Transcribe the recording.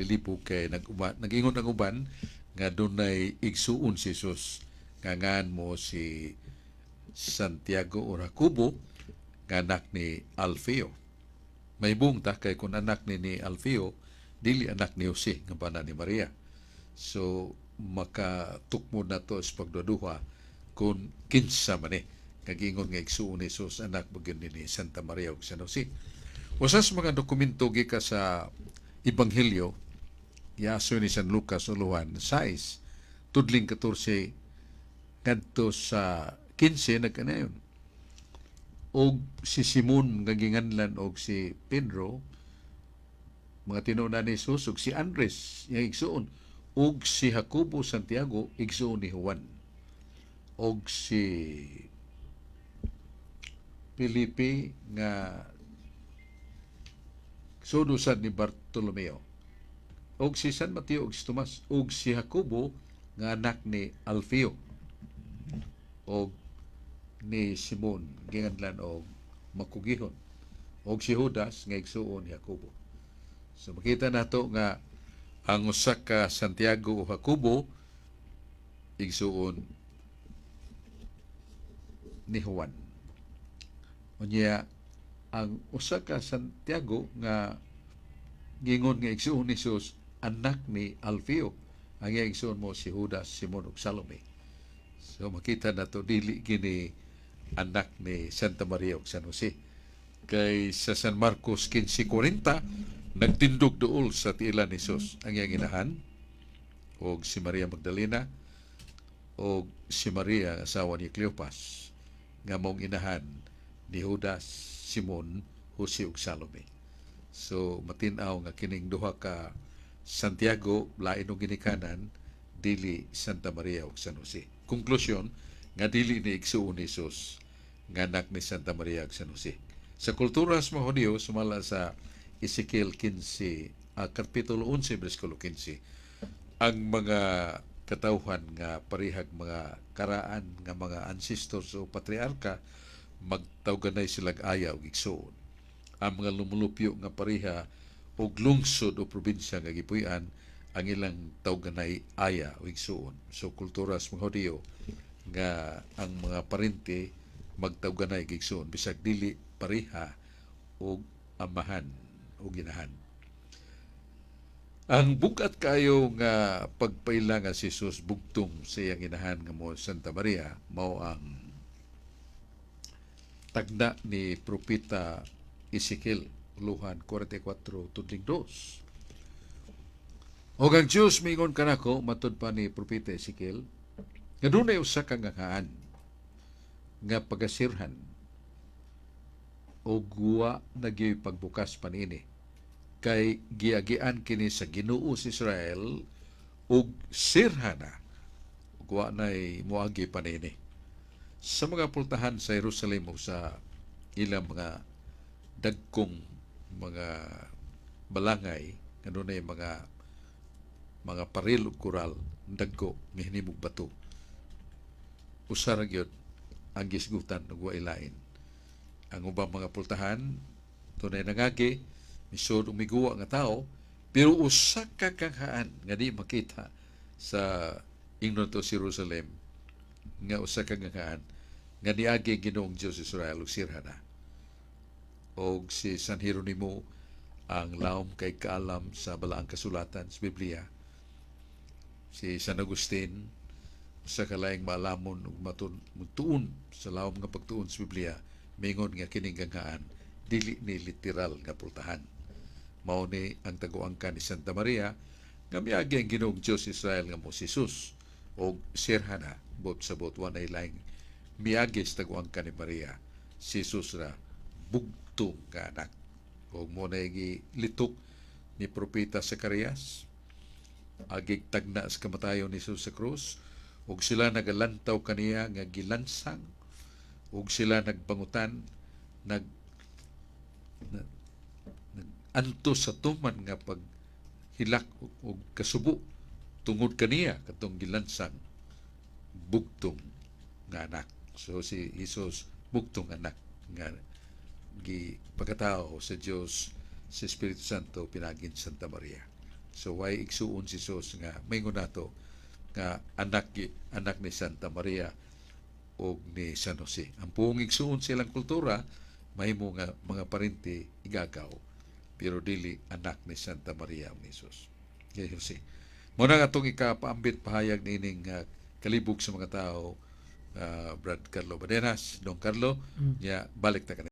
Nalilipo kay nag-ingon ang uban nga dunay igsuon si Jesus nga ngan mo si Santiago o Jacobo nga anak ni Alfeo. Mahibong ta kay kung anak ni Alfeo, dili anak ni Jose nga bana ni Maria. So makatukmo na to sa pagduduha kung kinsa man ni nga giingon nga igsuon ni Jesus, anak ba gyud ni Santa Maria ug San Jose. Usa sa mga dokumento gikan sa Ebanghelyo, giasoy ni San Lucas uluhan 6 tudling 14 ngadto sa 15, nagkanayon: Og si Simon nga ginganlan og si Pedro, mga tinunan ni Jesus, ug si Andres iyang igsuon, ug si Jacobo, Santiago, igsuon ni Juan, og si Felipe nga sudusan ni Bartolomeo, og si San Mateo ug si Tomas, ug si Jacobo nga anak ni Alfeo, og ni Simon ginganlan og Makugihon, og si Judas nga igsuon ni Jacobo. So makita nato nga ang usa ka Santiago o Jacobo igsuon ni Juan. Unya ang usa ka Santiago nga gingon nga igsuon ni Jesus, anak ni Alfeo. Ang iyang igsuon mo si Judas, Simon ug Salome. So makita nato dili gini anak ni Santa Maria ug San Jose. Kay sa San Marcos 15:40, nagtindog duol sa tiilan ni Jesus ang iyang inahan og si Maria Magdalena og si Maria asawa ni Cleopas nga maong inahan ni Judas, Simon, Jose ug Salome. So matin-aw nga kining duha ka Santiago lain og ginikanan, dili Santa Maria ug San Jose. Konklusyon nga dili ni igsuon ni Jesus nga anak ni Santa Maria ug San Jose. Sa kultura sa mga Hudiyo, sumala sa Ezekiel 15, Kapitulo 11, versikulo 15, ang mga katawhan nga parihag mga karaan nga mga ancestors o patriarka, magtawganay silag aya og igsuon. Ang mga lumulupyo nga pareha og lungsod o probinsya nga gipuy-an, ang ilang tawganay aya o igsuon. So kultura sa mga Hudiyo nga ang mga parente magtawganay og igsuon bisag dili pareha og amahan o ginahan. Ang bug-at kayo nga pagpaila nga si Jesus bugtong sa iyang inahan nga mo Santa Maria mao ang tagna ni Propeta Ezekiel uluhan 44 tudling 2. Og ang Diyos miingon kanako, matud pa ni Propeta Ezekiel, nga dunay usa ka nganghaan nga pagasirhan og wa na gyoy pagbukas pa niini kay giagian kini sa Ginoo sa Israel ug sirhana ug wa nay moagi pa niini. Sa mga pultahan sa Jerusalem o sa ilang mga dagkong mga balangay nga dunay mga paril ug koral dagko nga hinimog bato, usa ra gyud ang gisgutan ug wa ilain. Ang ubang mga pultahan dunay nangagi, misud umiguwa nga tao, pero usa ka kanghaan nga di makita sa ingnon to si Jerusalem nga usa ka nganghaan nga niagi Ginoong Dios Israel ug sirhana. Og si San Jeronimo, ang laom kay kaalam sa balaang kasulatan sa Biblia, si San Agustin, sa kalaing maalamon ug mutuon sa lawom nga pagtuon sa Biblia, mingon nga kining ganghaan dili ni literal nga pultahan. Mao ni ang taguangkan ni Santa Maria nga miagi ang Ginoong Dios Israel nga mo si Jesus og sirhana bot sa bot, wa nay laing miagi sa taguangkan ni Maria, si Jesus ra bugtong nga anak. Ug mo na litok ni Propeta Zacarias agig tagna sa kamatayon ni Jesus sa krus, ug sila nagalantaw kaniya nga gilansang, ug sila nagbangutan, nag antos sa tuman nga paghilak ug kasubo tungod kaniya katong gilansang bugtong nga anak. So si Jesus bugtong anak nga gi pagkatao sa Dios sa Espiritu Santo pinagin Santa Maria. So way igsuon si Jesus nga maingon nato nga anak ni Santa Maria o ni San Jose. Ang puong igsuon sa ilang kultura, mahimo nga mga parente, igagaw, pero dili anak ni Santa Maria o ni Jesus. Ni Jose. Mao na nga atong ikapaambit pahayag niining kalibog sa mga tao, Brad Carlo Badenas, Don Carlo, ya balik ta kani.